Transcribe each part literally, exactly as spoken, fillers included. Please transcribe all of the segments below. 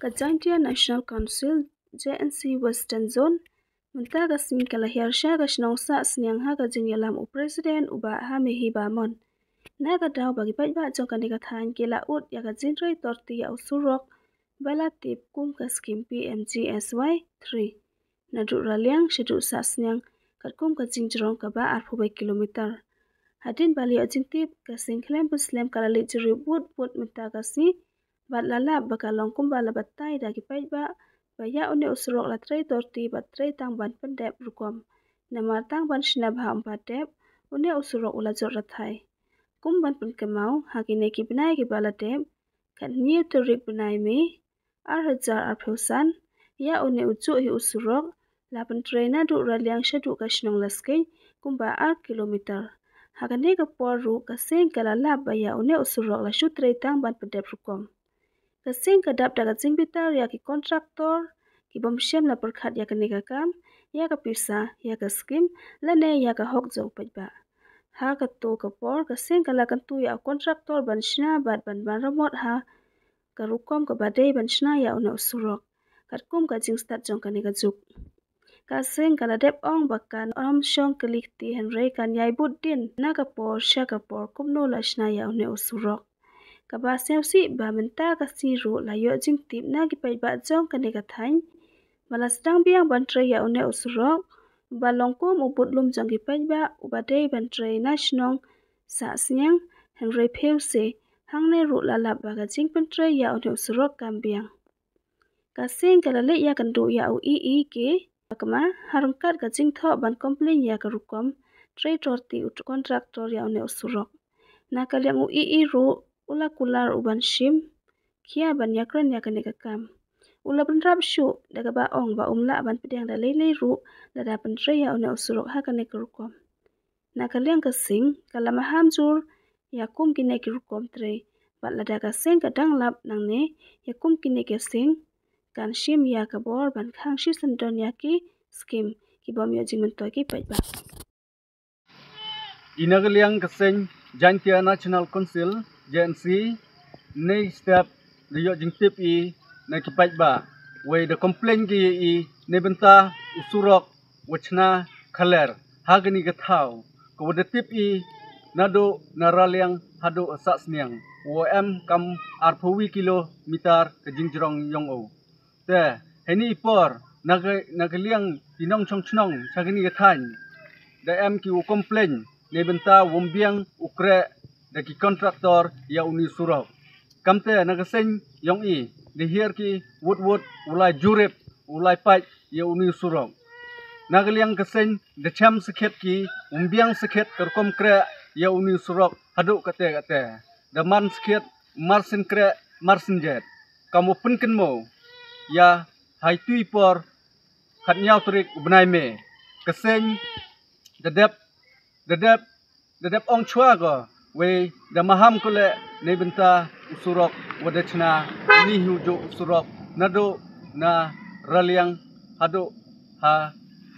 Ka Jaintia National Council, J N C Western Zone, mynta ka sngi ka la hiar sha ka shnong Sahsniang ha ka jingïalam u President u Bah Hamehi Bamon. Na ka daw ba ki paidbah jong kane ka thaiñ ki la ud ïa ka jingtrei torti ïa u surok ba la tip kum ka skim P M G S Y three, naduh Raliang shaduh Sahsniang, katkum ka jingjrong kaba arphew kilometer. Hadien ba la ïoh jingtip, ka seng khlem pynslem ka la leit jurip wut wut mynta ka sngi, bad la lap ba ka long kumba la batai da ki paidbah ba ïa une u surok la trei torti bad trei tang ban pyndep rukom. Namar tang ban shna bha ym pat dep, une u surok u la jot rathai. Kum ban pynkynmaw, ha kine ki bnai kiba la dep, ka hynñiew tarik bnai May, ar hajar arphew san, ïa une u juh hi u surok la pyntrei naduh Raliang shaduh ka shnong Laskeiñ kumba ar kilometer. Ha kane ka por ruh ka seng ka la lap ba ïa une u surok la shu trei tang ban pyndep rukom. Ka seng ka dap da ka jingbitar ïa ki kontraktor ki bym shym la pyrkhat ïa kane ka kam, ïa ka pisa, ïa ka skim, lane ïa ka hok jong u paidbah. Ha kato ka por ka seng ka la kyntu ïa u kontraktor ban shna bad ban ban ramot ha ka rukom kaba dei ban shna ïa une u surok, katkum ka jingstad jong kane ka juk. Ka seng ka la dep ong ba kan ym shong kylli kti, hynrei kan ïai bud dien na ka por sha ka por kumno la shna ïa une u surok. Kaba sngewsih ba mynta ka sngi ruh la ïoh jingtip na ki paidbah jong kane ka thaiñ ba la sdang biang ban trei ïa une u surok, ba long kum u budlum jong ki paidbah uba dei ban trei na shnong Sahsniang, hynrei phew se hangne ruh la lap ba ka jingpyntrei ïa une u surok kam biang. Ka seng ka la leit ïakynduh ïa u E E K Bakma, ha ryngkat ka jingthoh ban complain ïa ka rukom trei torti u kontraktor ïa une u surok. Na ka liang u E E ruh u la kular u ban shim khia ban ïakren ïa kane ka kam. U la bynrap shuh da kaba ong ba um lah ban pdiang da lei lei ruh lada pyntrei ïa une u surok ha kane ka rukom. Na ka liang ka seng ka la maham jur ïa kum kine ki rukom trei, bad lada ka seng ka dang lap nangne ïa kum kine ki seng, kan shim ïa ka bor ban khang shisyndon ïa ki skim ki bym ïoh jingmyntoi ki paidbah. I na ka liang ka seng Jaintia National Council, J N C, ne step da ïoh jingtip i na ki paidbah, wei da complain ki i ne bynta u surok wa chna khaler ha kani ka thaw, ka wa da tip i naduh na Raliang haduh Sahsniang, wa em kam arphew kilometer ka jingjrong yong u. Te heni i por na ka, na ka liang i nongchong chnong cha kani ka thaiñ, da em ki u complain ne bynta wym biang u kreh da ki kontraktor ïa uni u surok. Kamte na ka seng yong i da hiar ki wut wut u lai jurip, u lai pait ïa uni u surok. Na ka liang ka seng da chem sakhiat ki, wym biang sakhiat ka rukom kreh ïa uni u surok haduh kate kate. Da man sakhiat mar sien kreh mar sien jet. Kam u pynkynmaw ïa ha itu i por khatñiaw tarik u bnai May, ka seng da dep, da dep, da dep ong chwa ko, wei da maham ko leh ne bynta u surok wa da chna ni hu ju u surok naduh na Raliang haduh ha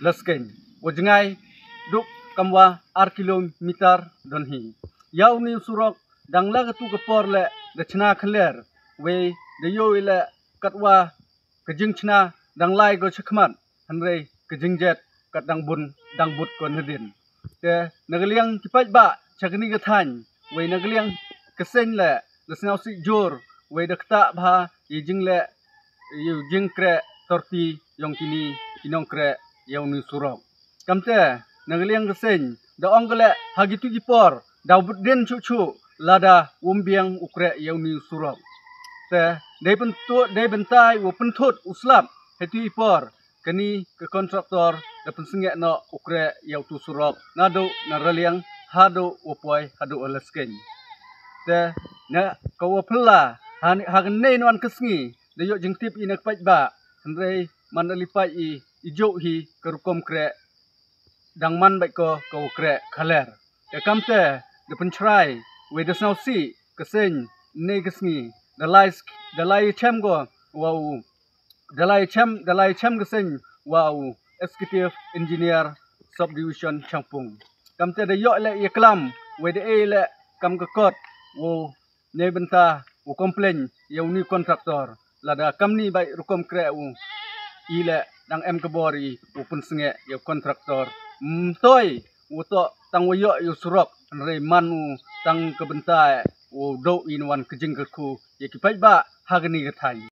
Laskeiñ, wa jngai duk kam wa ar kilometer don hi. Ïa uni u surok dang la katu ka por leh da chna khaler, wei da ïoh i leh katwa ka jingchna dang lai ko shakhmat, hynrei ka jingjet kat dang bun, dang bud ko nadien. Te na ka liang ki paidbah cha kani ka thaiñ, wei na ka liang ka seng leh da sngewsih jur, wei da ktah bha i jingleh i jingkreh torti yong kini ki nongkreh ïa uni u surok. Kamte na ka liang ka seng da ong ka leh ha kitu ki por da bud dien chuh chuh lada wym biang u kreh ïa uni u surok. Te dei pyntu, dei bynta i wa pynthut u slap ha itu i por kani ka kontraktor da pynsngeh noh u kreh ïa utu u surok naduh na Raliang haduh wa poi haduh Laskeiñ. Te na ka wa phylla ha, ha kane nwan ka sngi da ïoh jingtip i na ka paidbah, hynrei man da li pait i, i juh hi ka rukom kreh dang man bad ko ka wa kreh khaler. Te kamte da pynchrai wei da sngewsih ka seng ne ka sngi da lai, da lai chem ko wa u, da lai chem, da lai chem ka seng wa u Executive Engineer Subdivision Shangpung. Kamte da ïoh leh ïa klam wei da ei leh kam ka kot wa ne bynta u complain ïa uni u kontraktor. lada kamni bai rukom kreh u, i leh dang em ka bor i u pynsngeh ïa u kontraktor. Mtoi u toh tang wa ïoh ïa u surok, hynrei man u tang ka bynta u doh i wan ka jingkyrkhu ïa ki paidbah ha kani ka thaiñ.